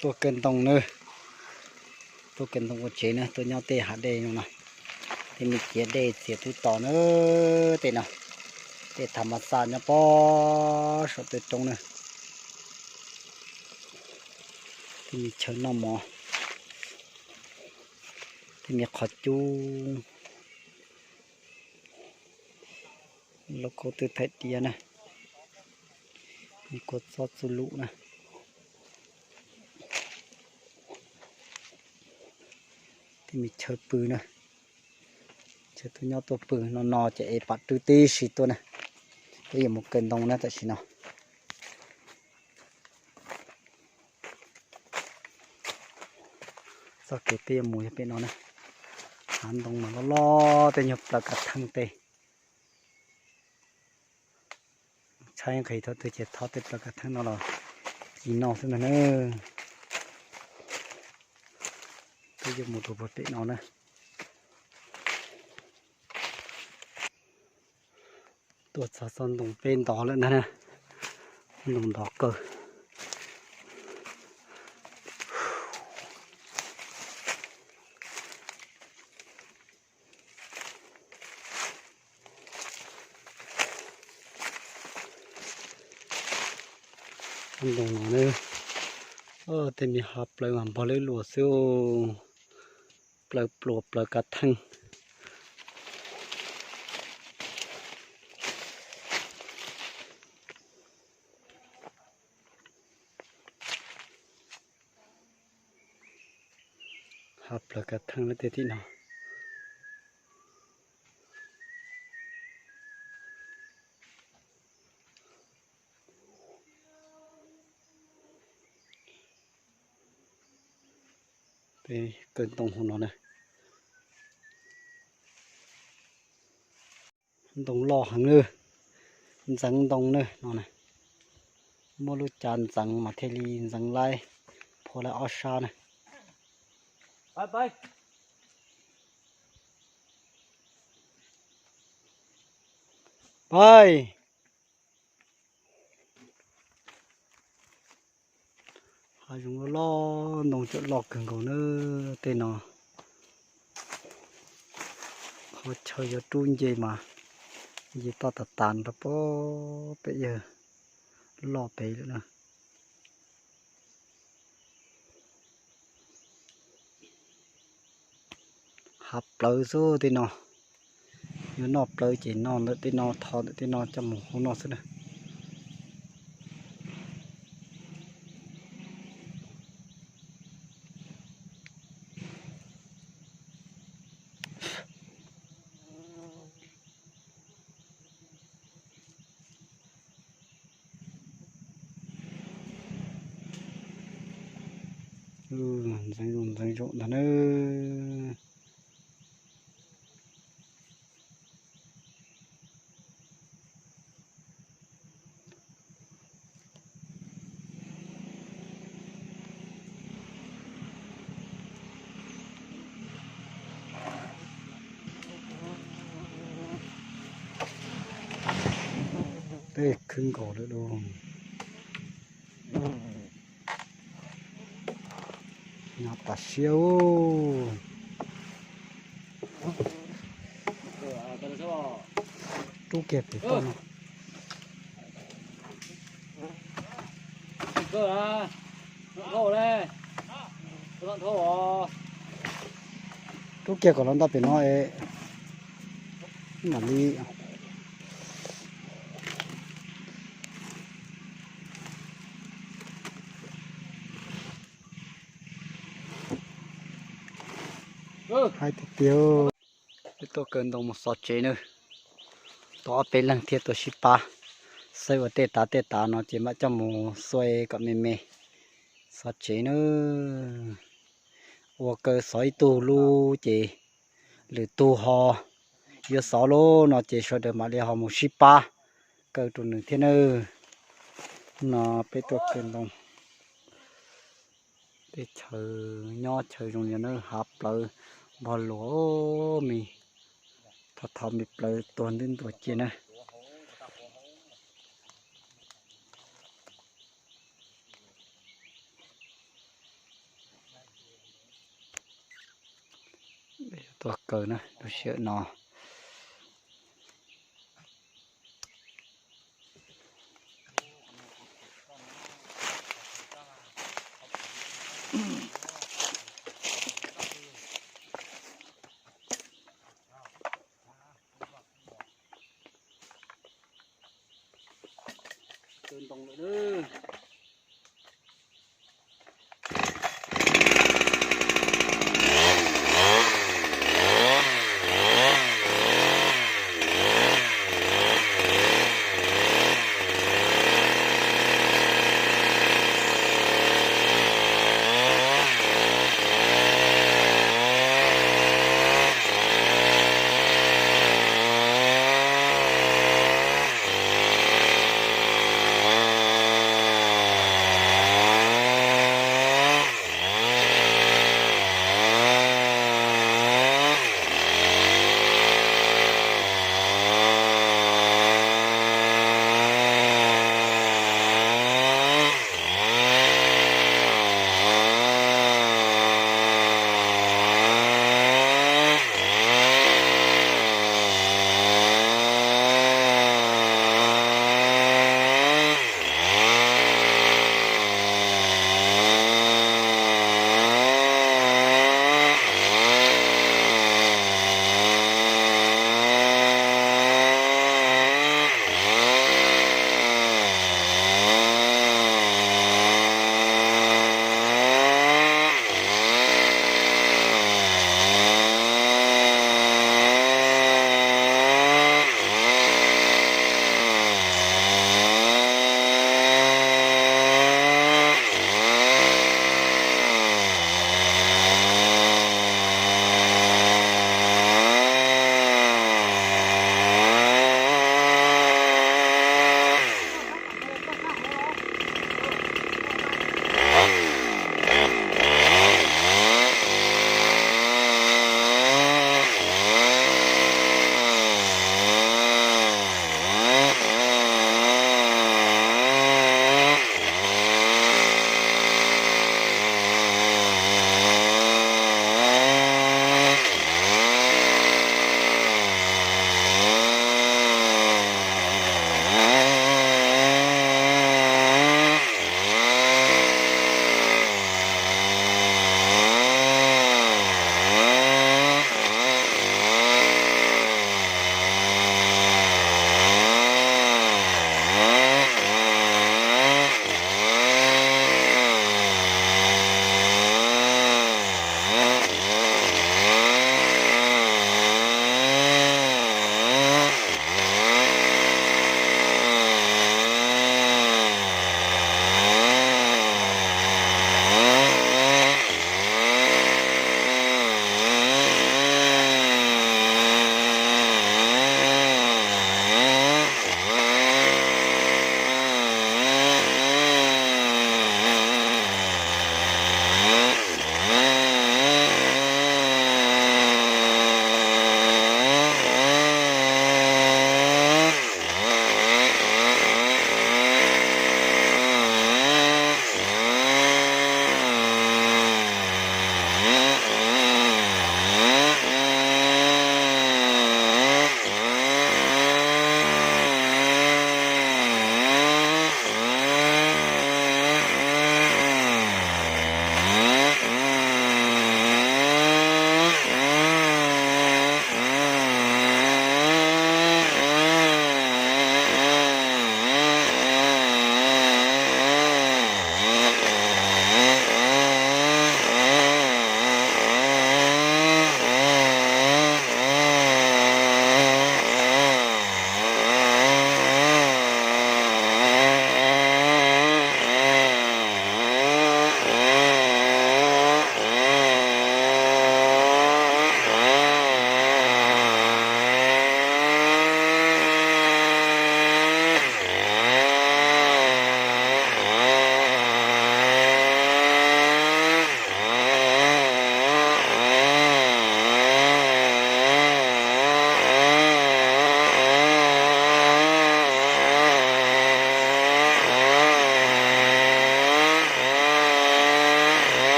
Tuaj kaw ntoo na, tuaj kaw ntoo ua tsev na, tuaj nyob tej hav dej no no. Tej me ciav dej txias tub tos na, tej no, tej tham mas xaj nyob pob saum tej roob na. Tej me chaw noj mov, tej me qhov cub, lauj kaub twb thaij diav na, me kua txob txuj lum na, tej me chaw pw na, chaw tuaj nyob tuaj pw no no ces es pam rwb tib si tuaj na. Peb yuav mus kaw ntoo na tam sim no. Txoj kev peb yuav mus yog pem no na. Hav ntoo mas loj loj tej nyuag plaws kav theej tej. Tshaib nqhis thaum twg ces thov tej plaws kav theej no los ci noj xwb ntag na. Peb yuav mus rau puag pem no na. Tuaj txog txoj ntoo peb ntov lawm ntag na. Ntoo ntov kawg. Ntoo no na, tej me hav plaws mas npog lwj luas xwb. Plaws pluas plaws kav theej. Hav plaws kav theej lawm tej tim no. Peb kaw ntoo hauv no na. Ntoo loj heev na, ntxeev ntoo na no na. Muab lub cav ntxeev mas thiaj li ntxeev laib, phua laib ob sab na. Pais. Hav zoov loj loj, ntoo tseem loj kawg nkaus na. Tej no qhov chaw yuav rub nce mas nce toj tas tas rau pob pem yawg loj pem lawm na. Hav plawv xwb tej no. Yuav noj plawv ces noj ntawm tej no, thov ntawm tej no coj mus hau noj xwb na. Ntxeev zuj ntxeev zus ntag na. Tej khwb nkaus lawm lauj. Nyob tas siab. Rub kiag pem toj no. Rub kiag kom los ntawm pem no es mam li. Hais tiag tiag. Peb tuaj kaw ntoo mus xov tsev na. Tuaj ob peb leeg thiaj tuaj sib pab. Xaiv ua tej tav tej tav no ces mam coj mus xuav kom me me xov tsev na. Ua kaw xov ib tug lub ces lwm tug ho yuav xov lub no ces sawv daws mam li ho mus sib pab kaw rau nws thiab nawb. No peb tuaj kaw ntoo. Tej chaw nyob chaw zoo li no na, hav plawv npog luas me, thov thov me plawv tuag ntuj ntuag cia na. kaw na lub sij hawm no. Kaw ntoo lawm na.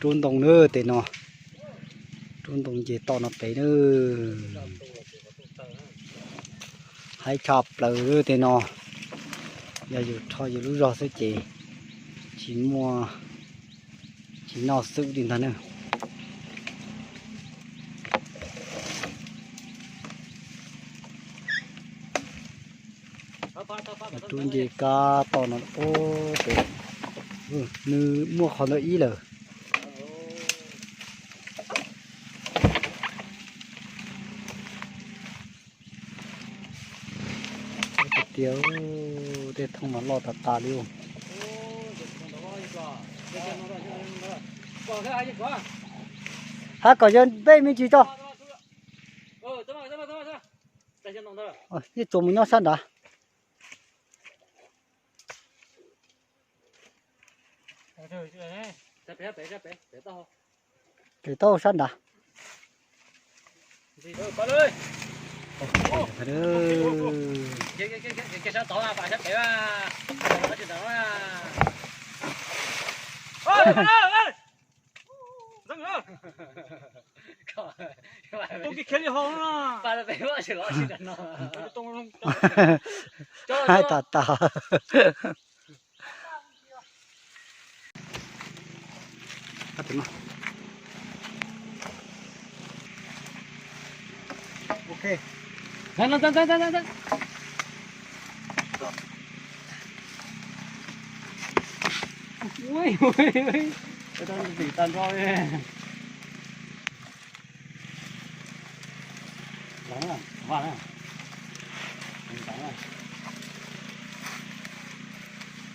Rub ntoo na tej no, rub ntoo nce toj no pem na. Haib tshaj plaws tej no, yog yus rho yus lub zog xwb ces tsis muaj, tsis noj xwb li ntag na. Rub nce kab toj no, nws muaj qhov ntawd ib lawm. Tiag, tej thooj mas loj tas tas li. Hab kom yog npej me ntsis tso. Yeej tsuas mus nyob sab nrad. Pem taub hau sab nrad. Haib tas tas.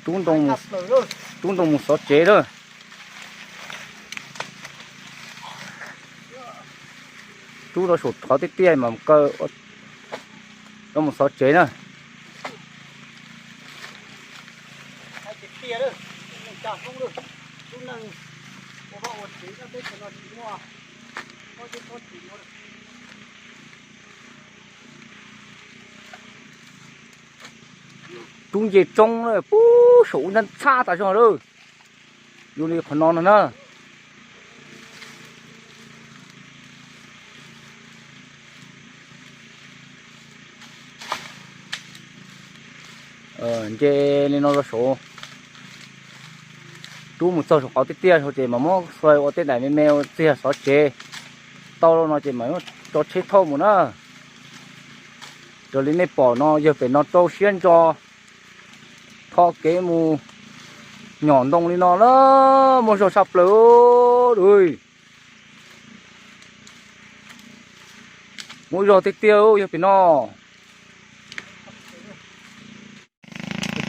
Rub ntoo mus xov tsev lawm. Rub rau saum qhov tiaj tiaj mas kaw rau mus xov tsev na. Rub nce tsoob na, puag saum ub ntxhab ntxhab tas zog lawm. Yus li qhov no no na. Nce li no rau saud, rub mus txog saum qhov tiaj tiaj ces mam muab xuas ua tej daim me me ua txiag xov tsev. Tau no ces mam tso tsheb thauj mus na. Raws li nej pom no yawg pem no rau siab ntso tho kev mus nyom ntoo li no na, muaj zog tshaj plaws. Muaj zog tiag tiag yawg pem no.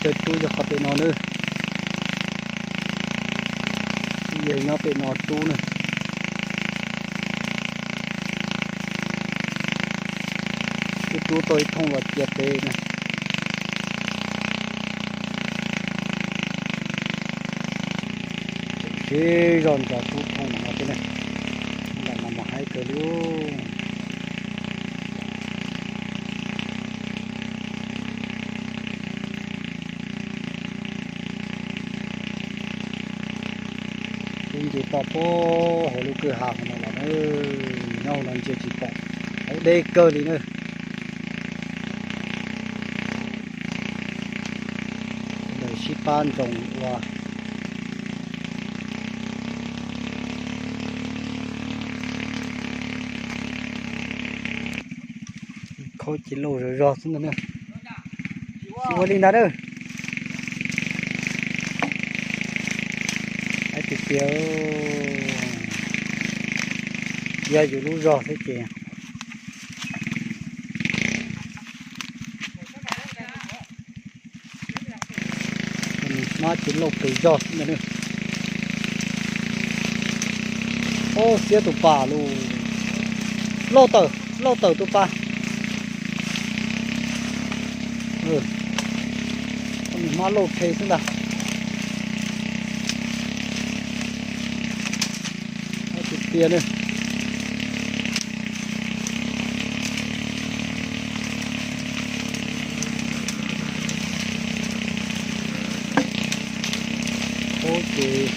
Cov rub yog qhov pem no na. Yog nyob pem no rub na. Twb rub tau ib thooj los cia pem na. Tseem siv zog ntso rub thooj no thiab na. Ntawm no mas haib kawg li. Twb nce toj puag hauv lub kwj ha no los na, nyob hauv no ntsia tsis pom, hauv deb kawg li na. Sawv daws sib pab ntsoos ua. Khaub cia lauj zog zog xwb ntag na. Tsis ua li ntag na. Haib tiag tiag, yog yus lub zog xwb ces nws hmab cia lauj pes zog xwb ntag na. Ob, xiab tus pas lus, lauj tawm, lauj tawm tus pas. Nws hmab lauj pes xwb ntag. Tiag tiag na. Ub ces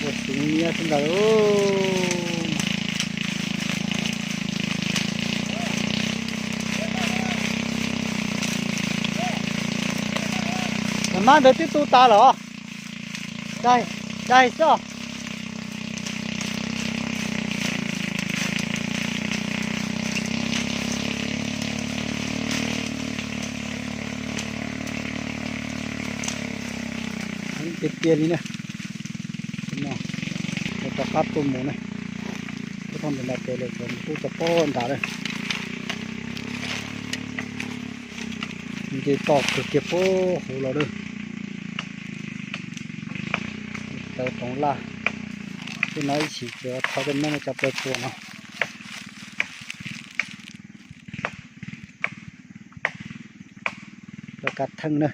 ua xwv Nyiab xwb ntag. Cov mab ntawd twb tu tas los? Dai, dai xwb os. Tiag tiag li na. Lawv rov qab tuaj mus na. Tuaj txog ntawm nram tes lawm, cov mus tub txog pob nrad lawm. Nce toj kawg kiag puag hauv los lawm. Tawv toov laj. Tej no ib chim tseem tho coj mus noj cov plaws tsuas no. Plaws kav theej na.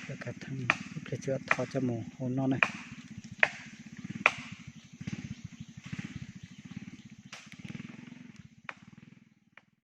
Plaws kav theej, ib pliag tseem tho coj mus hau noj na.